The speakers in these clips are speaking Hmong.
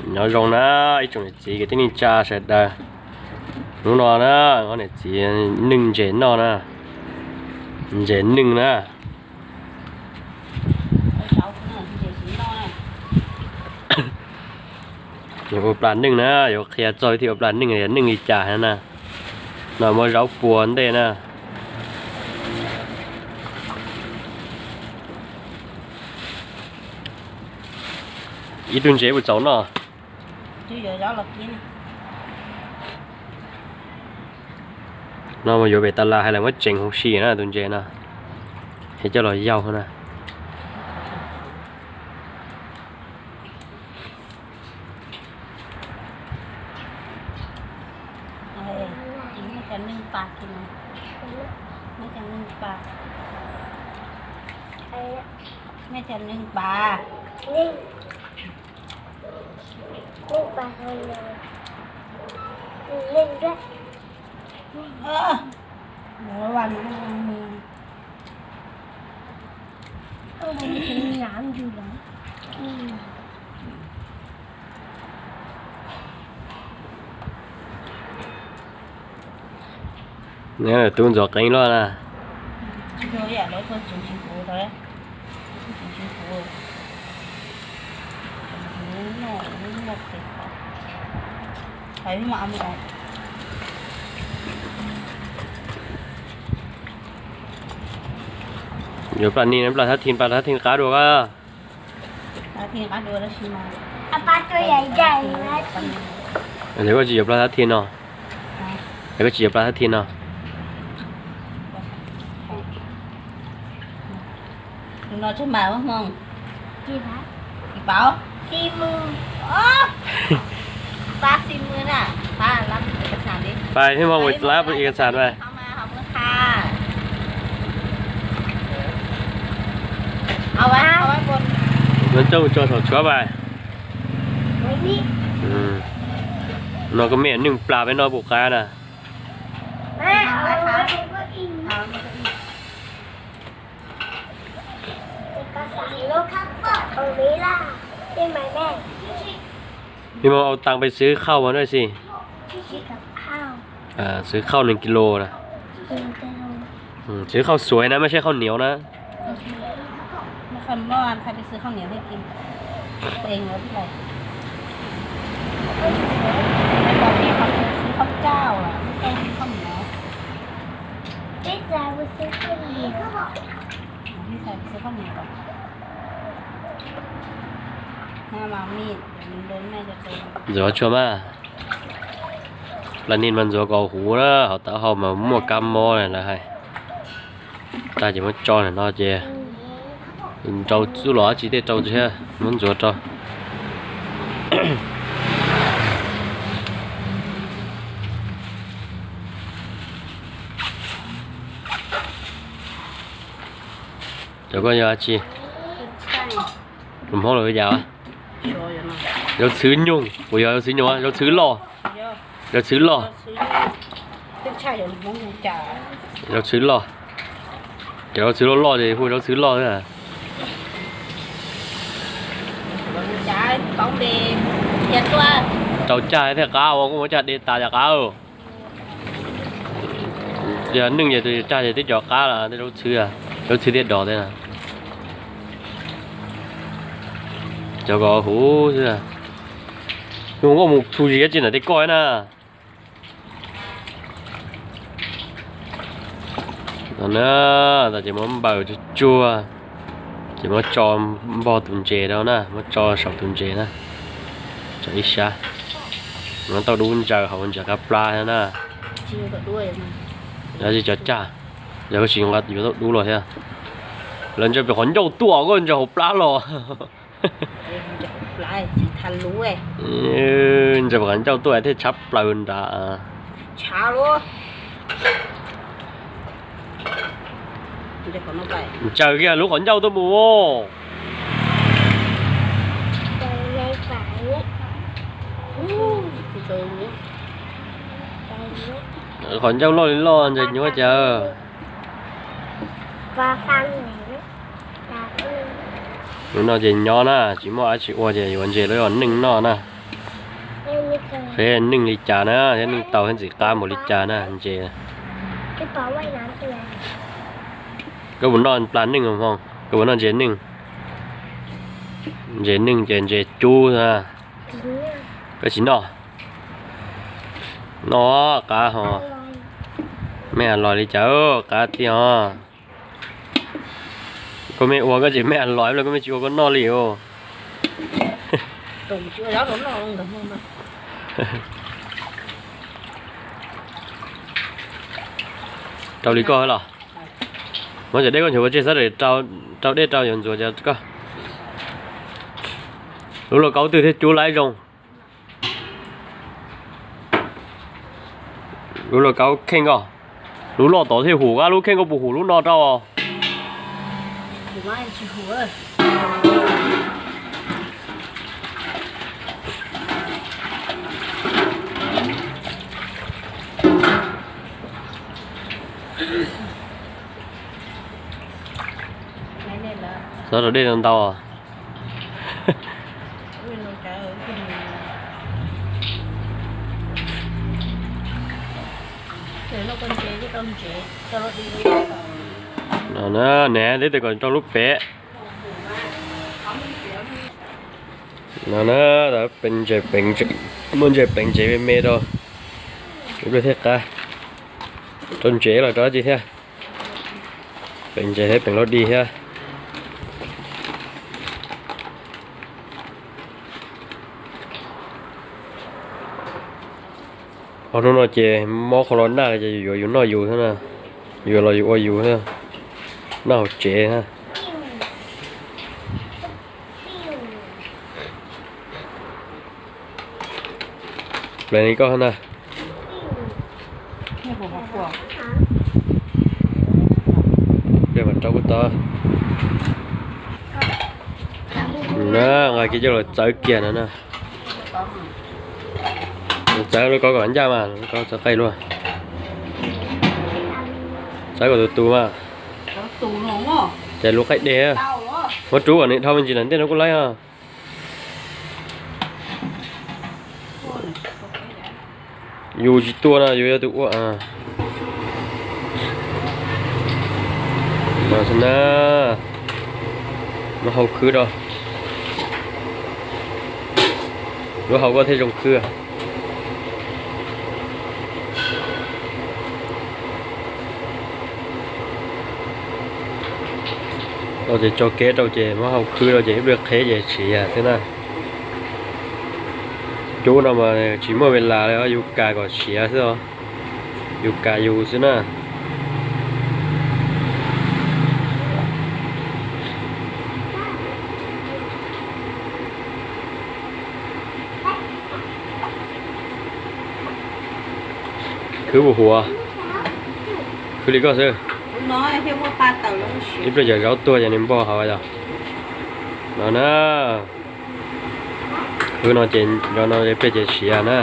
Nyob zoo na, ib tsoom niam txiv kwv tij neej tsa sawv daws. Hnub no na, ob niam txiv neej ntses noj na, ntses neej na. Yuav ua plas neej na, yuav qhia txog vib thij ua plas neej, neej li cas na. No muab zaub pua ntej na. Ib tug ntses puas txaus noj? No yuav pem tas las hais lawm muab tseev huv si na tus ntses no, es coj los yaug na. Tub ntxuav qeeb luaj na. Yuav plas nim, plas thab thi, plas thab thi qab dua. Koj tsis yuav plas thab thi no? Koj tsis yuav plas thab thi no? Pais, peb mus lab ib kas xam pais. Nov coj tso saum tshuab pais. No koj me neej plas peb noj puas qab na? Peb mus ua taas pais xwb khauj mas na si. Xwb khauj nees kis lus na. Xwb khauj xuav na, maj seb khauj niav na. Ntxuav tsuag mas, plas nim mas ntxuav kom huv na, hauv taub hau mas muaj kab mob na lawv hais. Tag ces muab tso ntawm no ces rau txuj los dab tsi tej rau thiab muab ntxuav rau. Cov koj yog dab tsi? Tus Hmoob los yam? Zaub txhwb nyoog, puas yog zaub txhwb nyoog? Zaub txhwb loj. Zaub txhwb loj. Zaub txhwb loj. Cov zaub txhwb loj loj ces hu zaub txhwb loj xwb. Rau cag thiaj qab, ua kuj muab cag de tas cov qab. Yog neej ces tus cag ces twb cov qab los tej zaub txhwb, zaub txhwb thiab dog tej. Cov ko huv xwb. Mus koj mus tshum zis tsis ntawm tej koj na. No na, tas ces muab npaws tsuag tsuag, ces muab tso npog tus ntses rau na, muab tso saum tus ntses na, tso ib sab. Muab tauj dub ntsaws hauv ntsaws qab plab na. Yog tsis cov cag, yog koj tsis yuav tauj dub los thiab. Lawv ntsaws pem qhov ncauj tuaj, koj ntsaws hauv plab los. Ntsaws pem qhov ncauj tuaj thiaj tshab plaws nrad. Ntsaws kiag lub qhov ncauj tuaj mus. Qhov ncauj loj li loj ntsaws nyuaj cas. Hnub no ces nyob na, tsis muaj dab tsi ua ces yuav ntses los yog neej noj na. Peb neej li cas na, thiab neej tau thiab ntxim qab npaum li cas na ntses. Koj puas noj pla neej os, koj puas noj ntses neej? Ntses neej ces ntses cub na. Koj tsis noj? Noj qab ho. Mej a los li cas qab tiag os. Koj mej ua koj tsis mej a los los koj mej tsis ua koj noj li os. Rau li koj los. Muab cov dej koj nchuav ua tseg xwb, rau dej rau yuav ntxuav cov koj. Lub lauj kaub twg thiaj cub laib zoo? Lub lauj kaub kheej koj, lub loj tod thiaj hum, koj lub kheej koj puas hum lub no rau? Xov rau dej ntau. No na, neb teb tes kom rau lub pem. No na, muaj ntses pleev ntsev me me rau, ib pliag thiaj qab. Rau ntsev los rau dab tsi thiab? Pleev ntsev thiab pleev lub di thiab. Ob hnub no ces mob qhov los naj ces yuav yus noj yus xwb na, yuav los yus ua yus xwb, noj hauv tsev na. Pleev li koj na. Rau kuv tau na, nqa kiag coj los txawv kiag no na. Txawv lub kaub kom ncaj mas, lub kaub txawv qaij luaj. Txawv kom tus tus mas. Ces lub qaij deg, muab rub kom nws dhau me ntsis ntawm ntej no kuj laib os. Yus tsis tua no, yus yog tus ua. No xwb na, muab hau khwb rau, lub hau koj thiaj zoo khwb. Ces tso kev rau ces muab hau khwb rau ces ib pliag qheb ces siav xwb na. Cub no mas tsis muaj ves las li, yus kas kom siav xwb os, yus kas yus xwb na. Khwb puas huv? Khwb li koj xwb. Ib pliag cov zaub tuag ces nws npog hauv yog. No na, khwb no ces nco no ib pliag ces siav na.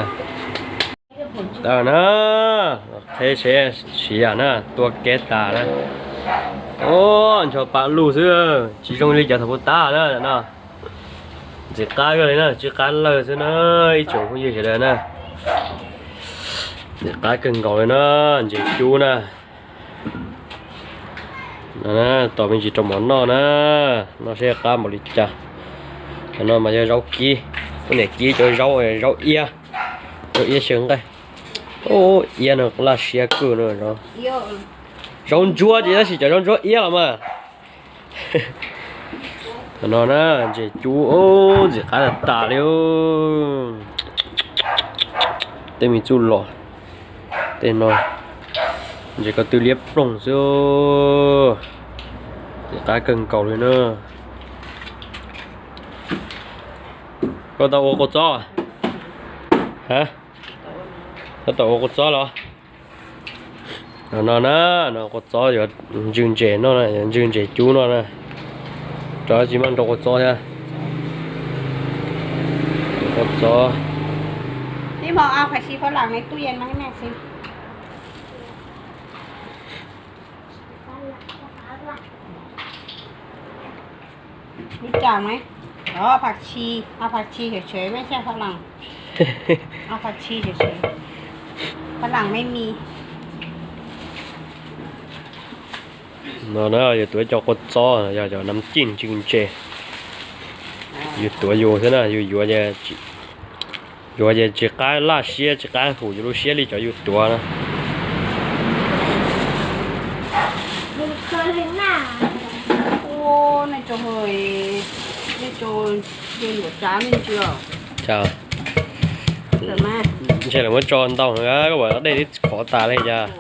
Tau na, qheb seb siav na, tua kev tas na. Ncho pa lug xwb, tsis zoo li cov thaum puag tas na no. Ntxim qab kawg li na, tsw qab lawg xwb na, ib tsoom phooj ywg sawv daws na. Ntxim qab kawg nkaus li na, ntses cub na. Tos me ntsis rau mov noj na, noj seb qab npaum li cas. Cov no mas yog zaub kib, poj niam kib cov zaub, zaub iab, zaub iab xyaw nqaij. Iab no laj siab kawg no. Zaub ntsuab ces tab sis cov zaub ntsuab iab los mas. No na, ntses cub, ntxim qab tas tas li. Tej me txuj lom, tej no, ntses ko tw liab ploog xwb. Ntxim qab kawg nkaus li na. Koj tau ua kua txob? Ha? Koj tau ua kua txob los? No na, no kua txob yuav ntsw ntses no, yuav ntsw ntses cub no na. Rau tsis muaj nrau kua txob thiab. Kua txob. Lub tsaus ne, o, phaj tshis, o, phaj tshis xyov tshev mej xyaj phaj laj. Phaj lam me me. No na yus tuav cov kua txob, yog cov nam cij ntse. Yus tuav yus xwb na, yus yuav, yuav ces tsis qab laj siab tsis qab hum yus lub siab li cov yus tuav na. Ntshe lawv muab tso ntau, koj pom dej twb khov tas li cas.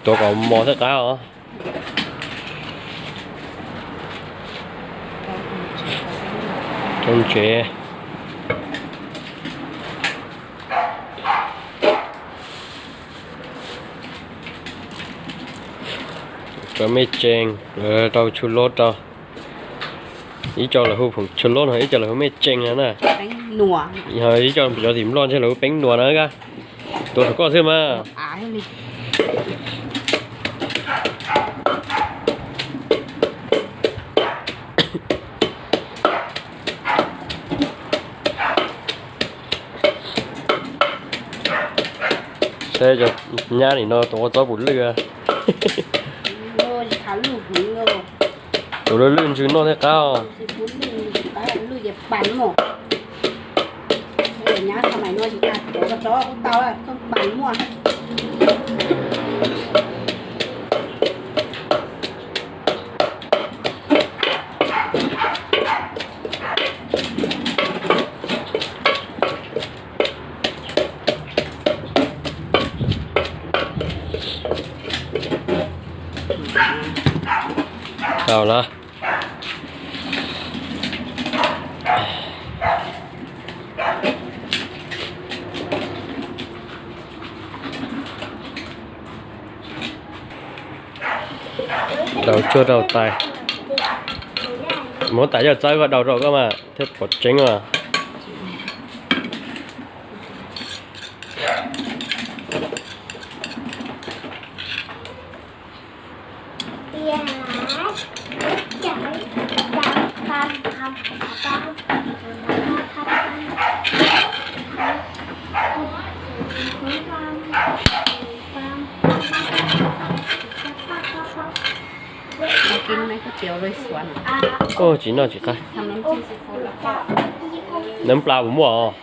Tuav kom mos thiaj qab os. Cov ntsev. Rau me tsees, rau tshua lub rau. Ib co lawv hu phoom tshua lub no, ib co lawv hu me tsees no na. Ib co cov tim Nplog ntshe lawv hu peeb nuas na. Tuav saum koj xwb mas. Saib cov nyab nim no tuav kua txob puas lwj. Tuav lwj lwj ntsws noj thiaj qab. Tau lawm. Daus tsuag rau tais. Muab tas coj txawb koj daus rau koj mas thiaj pom tseeb os. Tsis noj tsis qab. Neeb pla puas muaj os?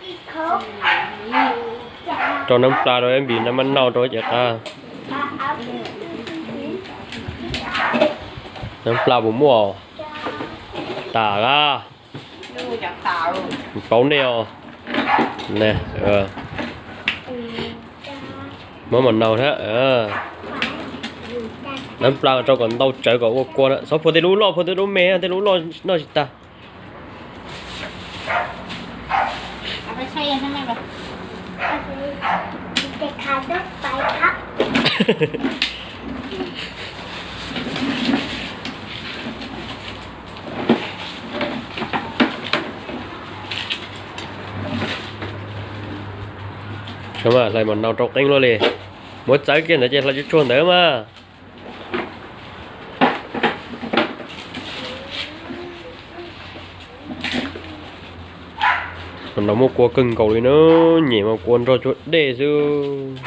Rau neeb pla rau ib npis neeb mab nau rau ces qab. Neeb pla puas muaj os? Tas lawm. Paub nej os. Muab mas nau thiab. Neeb pla rau kom ntau tsawv kom ua kua na. Txhob phua tej lub loj, phua tej lub me, tej lub loj noj tsis tag. Hlais mas nau rau qeeb luaj li. Muab txawb kiag ntawd ces hlais tsuag tsuag ntawd mas. Mas nau muaj kua kawg nkaus li na, nyem mas kua nrog cuag dej xwb.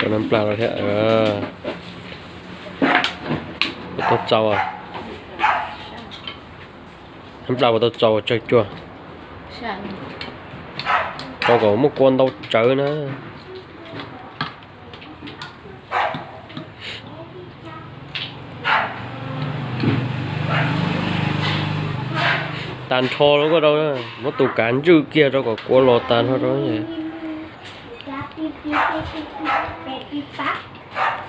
Rau neeb pla thiab. Puas tau txaus? Neeb pla puas tau txaus tsawg cuag? Rau kom muaj kua ntau tsawv na. Tag nrho los koj rau, muab tus kav ntswj kiag rau kom kua los tag nrho rau.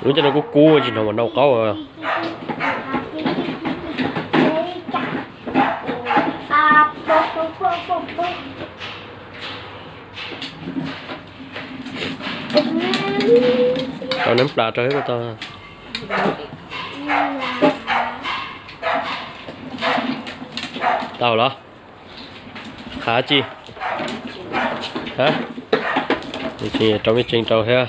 Lub caj no kub kub tsis hnov mas nau qaub. Rau neeb pla rau thiab tau. Tau los? Qhov tsi? Hab, rau me tsees rau thiab.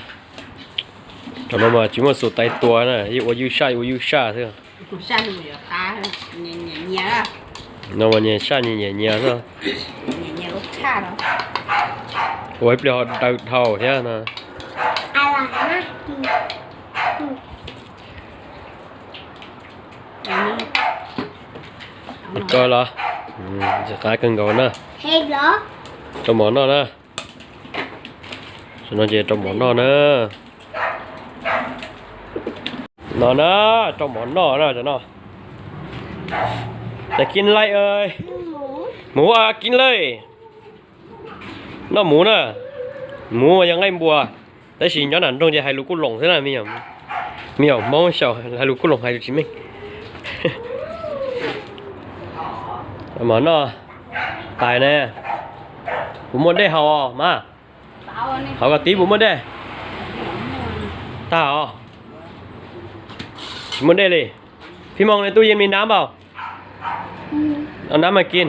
Rau no mas tsis muaj xus tais tua na, yeej ua ywj saj ua ywj saj xwb. No mas nyias saj nyias nyiam nyias xwb. Ua ib pliag ho daws dhau thiab no. Ko los, ntxim qab kawg nkaus na. Rau mov noj na. Tam no ces rau mov noj na. No na, rau mov noj na, tam no. Cov kij laij, muv kij laij. Noj muv na. Muv mas yog nqaij npua, tab sis nyob nram nroog ces hais lus kuj loos xwb na, me nyuam Hmoob xyaum hais lus kuj loos hais lus tsis meej. Mov noj tais ne. Puas muaj dej haus mas? Haus kom tib puas muaj dej? Tag os. Tsis muaj dej li. Phim Mong,ในตู้เย็นมีน้ำเปล่า? Ao nab mas kij.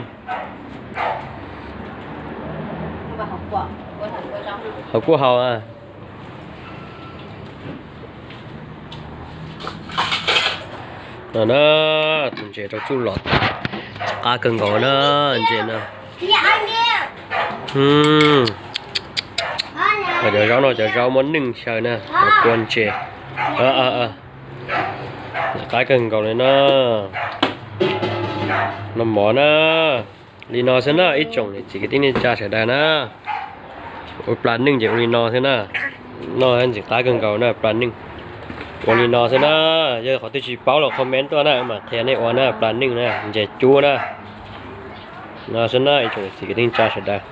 Haus kuj haus. No na, tus ntses rau txuj los tas, qab kawg nkaus na, ntses na. Cov zaub no cov zaub muab neej xyaw na, cov kua ntses. Qab kawg nkaus li na. Noj mov na. Li no xwb na ib tsoom niam txiv kwv tij neej tsa sawv daws na. Ua plas neej ces ua li no xwb na. Noj ntxim qab kawg nkaus na plas neej. Ua li no xwb na. Yog qhov twg tsis paub los comment tuaj na, mam qhia nej ua na, plas neej na, ntses cub na. No xwb na ib tsoom niam txiv kwv tij neej tsa sawv daws.